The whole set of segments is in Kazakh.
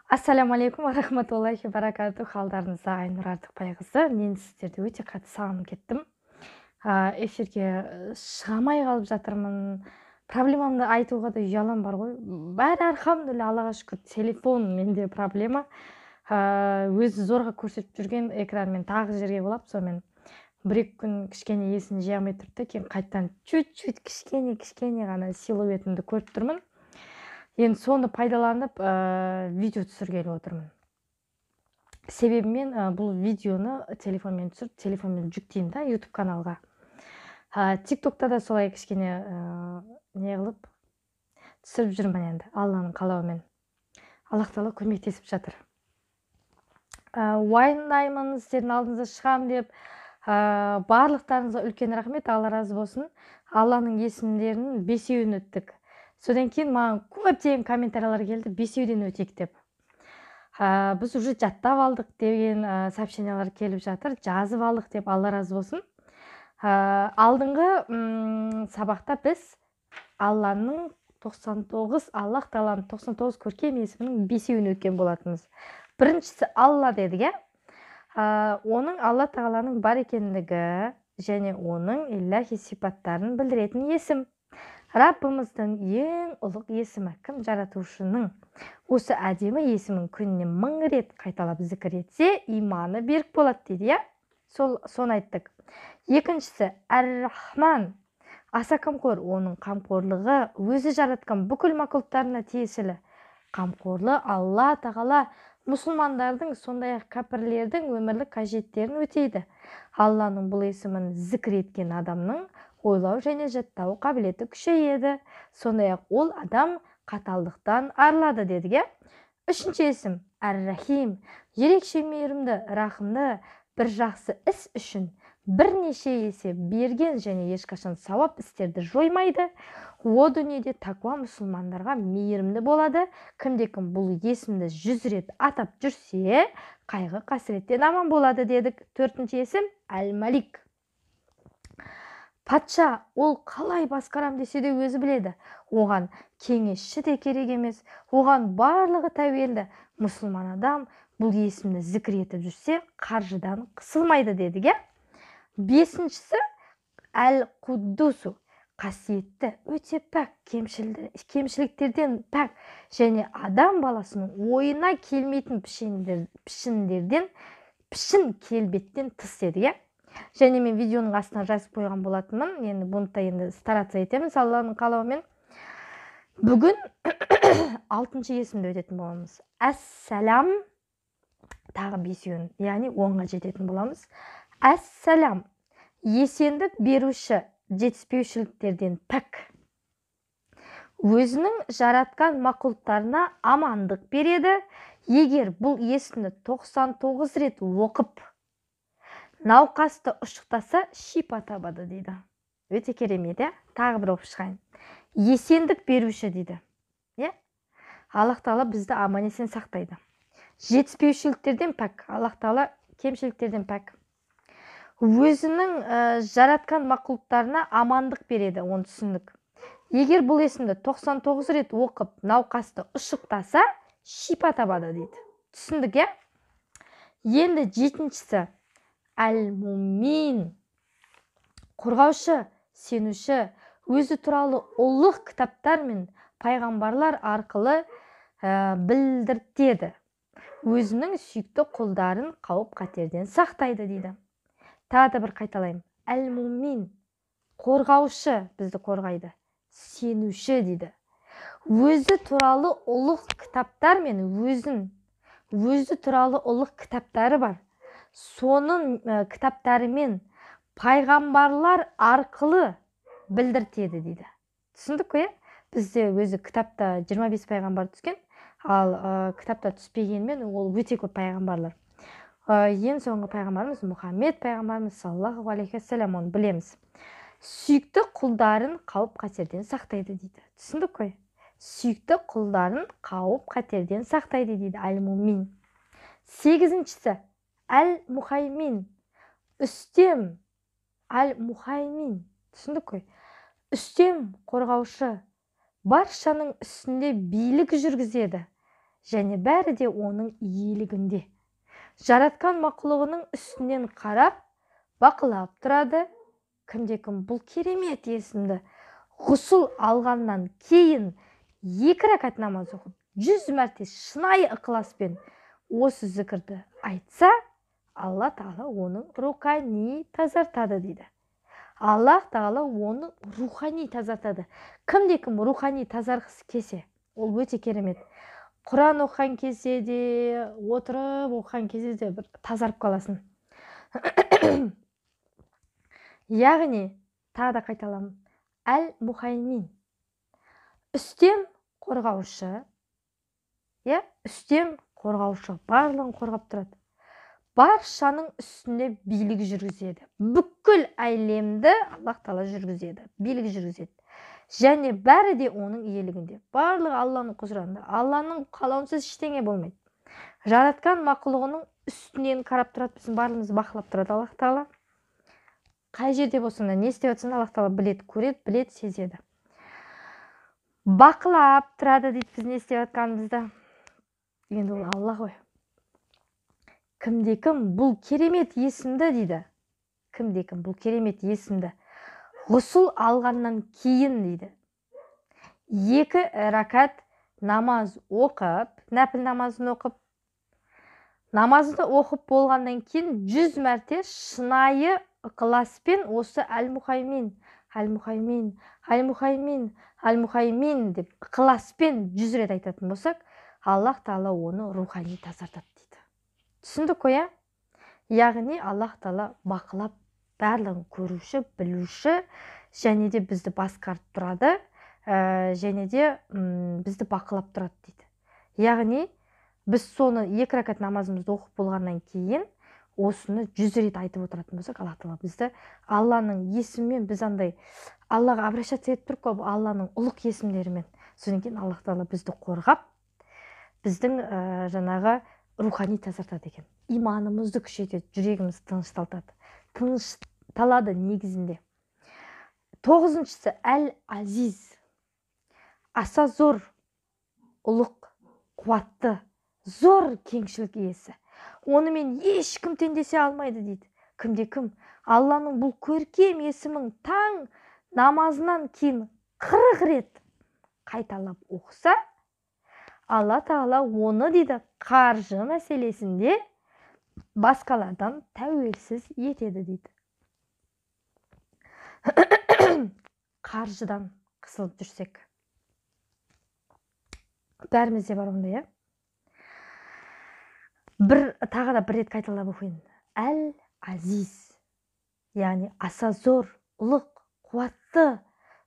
Ассаляму алейкум уа рахматуллахи баракатух. Алдарыңызда Айнұр Артықбайқызы. Мен сіздерді өте қатты сағынып кеттім. Эфирге шыға алмай қалып жатырмын. Проблемамды айтуға да ұялам бар ғой. Бәрі альхамдулилля, Аллаға шүкір, телефон менде проблема. Өзі зорға көрсетіп жүрген экранмен тағы жерге құлап, сонымен бір-екі күн кішкене есін жия алмай тұрды да, кейін қайтадан чуть-чуть кішкене ғана силуэтімді көріп тұрмын. Енді соны пайдаланып видео түсіргелі отырмын. Себебі мен бұл видеоны телефонмен түсіріп, телефонмен жүктеймін да YouTube каналға. TikTokта да солай кішкене не қылып түсіріп жүрмін енді, Алланың қалауымен. Аллах тағала көмектесіп жатыр. Уайымдаймын, сіздердің алдыңызда шығамын деп. Барлықтарыңызға үлкен рахмет, Алла разы болсын. Алланың есімдерінің бесеуін өттік. Содан кейін маған көптеген комментариялар келді, бесеуден өтейік деп. Біз уже жаттап алдық деген сообщениялар келіп жатыр, жазып алдық деп, Алла разы болсын. Алдыңғы сабақта біз Алланың 99, Аллах тағаланың 99 көркем есімінің бесеуін өткен болатынбыз. Біріншісі Алла дедік, иә? Оның Алла тағаланың бар екендігі және оның илляхи сипаттарын білдіретін есім. Раббымыздың ең ұлық есімі, кім жаратушының осы әдемі есімін күніне 1000 рет қайталап зікір етсе, иманы берік болады дейді, иә? Соны айттық. Екіншісі Әр-Рахман, аса қамқор, оның қамқорлығы өзі жаратқан бүкіл мақұлықтарына тиесілі. Қамқорлы Алла тағала мұсылмандардың, сондай-ақ кәпірлердің өмірлік қажеттерін өтейді. Алланың бұл есімін зікір еткен адамның ойлау және жаттау қабілеті күшейеді. Сондай-ақ ол адам қаталдықтан арылады дедік, иә? Үшінші есім Әр-Рахим, ерекше мейірімді, рахымды, бір жақсы іс үшін бірнеше есе берген және ешқашан сауап істерді жоймайды. О дүниеде тақуа мұсылмандарға мейірімді болады. Кімде-кім бұл есімді 100 рет атап жүрсе, қайғы қасіреттен аман болады дедік. Төртінші есім Әл-Малик. Патша, ол қалай басқарам десе де өзі біледі. Оған кеңесші де керек емес, оған барлығы тәуелді. Мұсылман адам бұл есімді зікір етіп жүрсе, қаржыдан қысылмайды дедік, иә? Бесіншісі Әл-Қуддусу, қасиетті, өте пәк, кемшіліктерден пәк және адам баласының ойына келмейтін пішін келбеттен тыс дедік, иә? Және мен видеоның астына жазып қойған болатынмын. Енді бұны да енді стараться етеміз Алланың қалауымен. Бүгін алтыншы есімді өтетін боламыз. Әс-Салам, тағы бесеуін, яғни 10-ға жететін боламыз. Әс-Салам, есендік беруші, жетіспеушіліктерден пәк. Өзінің жаратқан мақұлықтарына амандық береді. Егер бұл есімді 99 рет оқып, науқасты ұшықтаса, шипа табады дейді. Өте керемет, иә? Тағы бір оқып шығайын. Есендік беруші дейді. Иә? Аллах тағала бізді аман есен сақтайды. Жетіспеушіліктерден пәк. Аллах тағала кемшіліктерден пәк. Өзінің жаратқан мақұлықтарына амандық береді, оны түсіндік. Егер бұл есімді 99 рет оқып, науқасты ұшықтаса, шипа табады дейді. Түсіндік, иә? Енді жетіншісі Әл-Мумин, қорғаушы, сенуші, өзі туралы ұлық кітаптар мен пайғамбарлар арқылы білдіртеді. Өзінің сүйікті құлдарын қауіп-қатерден сақтайды дейді. Тағы да бір қайталаймын. Әл-Мумин, қорғаушы, бізді қорғайды, сенуші дейді. Өзі туралы ұлық кітаптар мен өзі туралы ұлық кітаптары бар. Соның кітаптарымен пайғамбарлар арқылы білдіртеді дейді. Түсіндік қой, иә? Бізде өзі кітапта 25 пайғамбар түскен, ал кітапта түспегенмен ол өте көп пайғамбарлар. Ең соңғы пайғамбарымыз Мұхаммед пайғамбарымыз саллаллаху алейхи уассалам, оны білеміз. Сүйікті құлдарын қауіп-қатерден сақтайды дейді. Түсіндік қой? Сүйікті құлдарын қауіп-қатерден сақтайды дейді Әл-Мумин. Сегізіншісі Әл-Мухаймин, үстем. Әл-Мухаймин, түсіндік қой? Үстем, қорғаушы, баршаның үстінде билік жүргізеді. және бәрі де оның иелігінде. Жаратқан мақұлығының үстінен қарап, бақылап тұрады. Кімде-кім бұл керемет есімді ғұсыл алғаннан кейін 2 ракат намаз оқып, 100 мәрте шынайы ықыласпен осы зікірді айтса, Алла Тағала оның рухани тазартады дейді. Аллах Тағала оны рухани тазартады. Кімде-кім рухани тазарғысы келсе, ол өте керемет. Құран оқыған кезде де, отырып оқыған кезде де бір тазарып қаласың. Яғни, тағы да қайталамын. Әл-Мухаймин. Үстем қорғаушы, иә, үстем қорғаушы, барлығын қорғап тұрады. Баршаның үстінде билік жүргізеді. Бүкіл әлемді Аллах Тағала жүргізеді, билік жүргізеді. Және бәрі де оның иелігінде. Барлығы Алланың құзырында. Алланың қалауынсыз ештеңе болмайды. Жаратқан мақұлығының үстінен қарап тұрады, біздің барлығымызды бақылап тұрады Аллах Тағала. Қай жерде болсын да, не істеп жатсаң Аллах Тағала біледі, көреді, біледі, сезеді. Бақылап тұрады дейді біз не істеп жатқанымызды. Енді ол Алла ғой. Кімде-кім бұл керемет есімді дейді. Кімде-кім бұл керемет есімді ғұсыл алғаннан кейін дейді. 2 ракат намаз оқып, нәпіл намазын оқып, намазды оқып болғаннан кейін 100 мәрте шынайы ықыласпен осы Әл-Мухаймин, Әл-Мухаймин, Әл-Мухаймин, Әл-Мухаймин деп ықыласпен 100 рет айтатын болсақ, Аллах Тағала оны рухани тазартады дейді. Түсіндік қой, ә? Яғни Аллах Тағала бақылап, барлығын көруші, білуші, және де бізді басқарып тұрады, және де бізді бақылап тұрады дейді. Яғни біз соны 2 ракат намазымызды оқып болғаннан кейін осыны 100 рет айтып отыратын болсақ, Аллах Тағала бізді Алланың есімімен, біз андай Аллаға обращаться етіп тұрық қой, Алланың ұлық есімдерімен. Содан кейін Аллах Тағала бізді қорғап, біздің жаңағы рухани тазартады екен. Иманымызды күшейтеді, жүрегімізді тынышталтады. Тынышталады негізінде. 9-шысы Әл-Азиз. Аса зор, ұлық, қуатты, зор кеңшілік иесі. Онымен ешкім теңдесе алмайды дейді. Кімде-кім Алланың бұл көркем есімін таң намазынан кейін 40 рет қайталап оқыса, Алла Тағала оны дейді қаржы мәселесінде басқалардан тәуелсіз етеді дейді. Қаржыдан қысылып жүрсек. Бәрімізде бар ондай, иә? Бір тағы да бір рет қайталап оқиын. Әл-Азиз, яғни аса зор, ұлық, қуатты,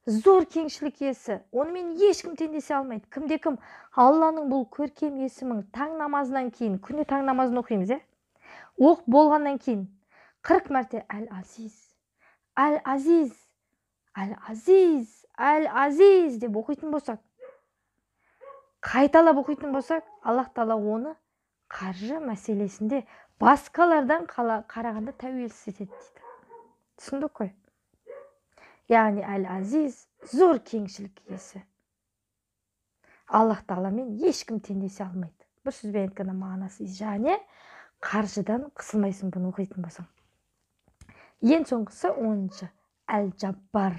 зор кеңшілік иесі. Онымен ешкім теңдесе алмайды. Кімде-кім Алланың бұл көркем есімін таң намазынан кейін, күнде таң намазын оқимыз, иә? Оқып болғаннан кейін 40 мәрте Әл-Азиз, Әл-Азиз, Әл-Азиз, Әл-Азиз деп оқитын болсақ, қайталап оқитын болсақ, Аллах Тағала оны қаржы мәселесінде басқалардан қарағанда тәуелсіз етеді дейді. Түсіндік қой? Яғни Әл-Азиз зор кеңшілік иесі. Аллах Тағаламен ешкім теңдесе алмайды. Бір сөзбен айтқанда мағынасы, және қаржыдан қысылмайсың бұны оқитын болсаң. Ең соңғысы 10-шы Әл-Жаббар.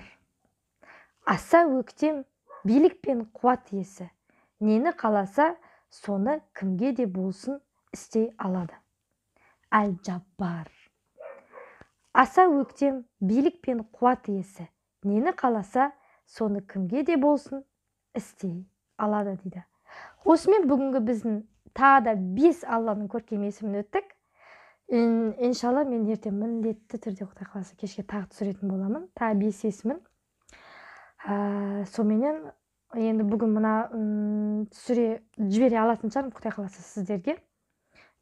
Аса өктем, билік пен қуат иесі. Нені қаласа, соны кімге де болсын істей алады. Әл-Жаббар. Аса өктем, билік пен қуат иесі. Нені қаласа, соны кімге де болсын істей алады дейді. Осымен бүгінгі біздің тағы да 5 Алланың көркем есімін өттік. Иншалла мен ертең міндетті түрде Құдай қаласа кешке тағы түсіретін боламын. Тағы 5 есімін. Соменен енді бүгін мына түсіре жібере алатын шығармын Құдай қаласа сіздерге.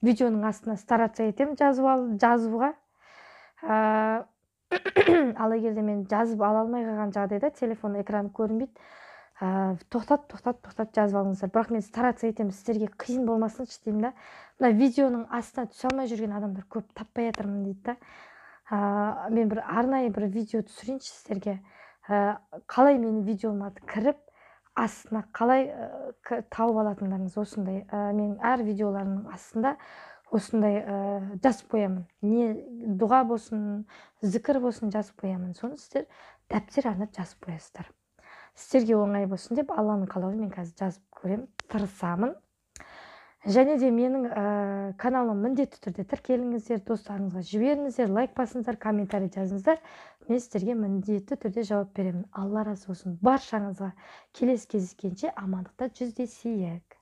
Видеоның астына стараться етемін жазуға. Ал егер де мен жазып ала алмай қалған жағдайда телефон экраны көрінбейді. Тоқтат, тоқтат, тоқтат жазып алыңыздар. Бірақ мен стараться етемін, сіздерге қиын болмасыншы деймін да. Мына видеоның астына түсе алмай жүрген адамдар көп, таппай жатырмын дейді да. Мен бір арнайы бір видео түсірейінші сіздерге. Қалай менің видеома кіріп, Астына қалай тауып алатындарыңыз осындай. Менің әр видеоларымның астында осындай жазып қоямын. Не дұға болсын, зікір болсын, жазып қоямын. Соны сіздер дәптер арнап жазып қоясыздар. Сіздерге оңай болсын деп, Алланың қалауымен мен қазір жазып көремін, тырысамын. Және де менің каналыма міндетті түрде тіркеліңіздер, достарыңызға жіберіңіздер, лайк басыңыздар, комментарий жазыңыздар. Мен сіздерге міндетті түрде жауап беремін. Алла разы болсын баршаңызға. Келесі кездескенше амандықта жүздесейік.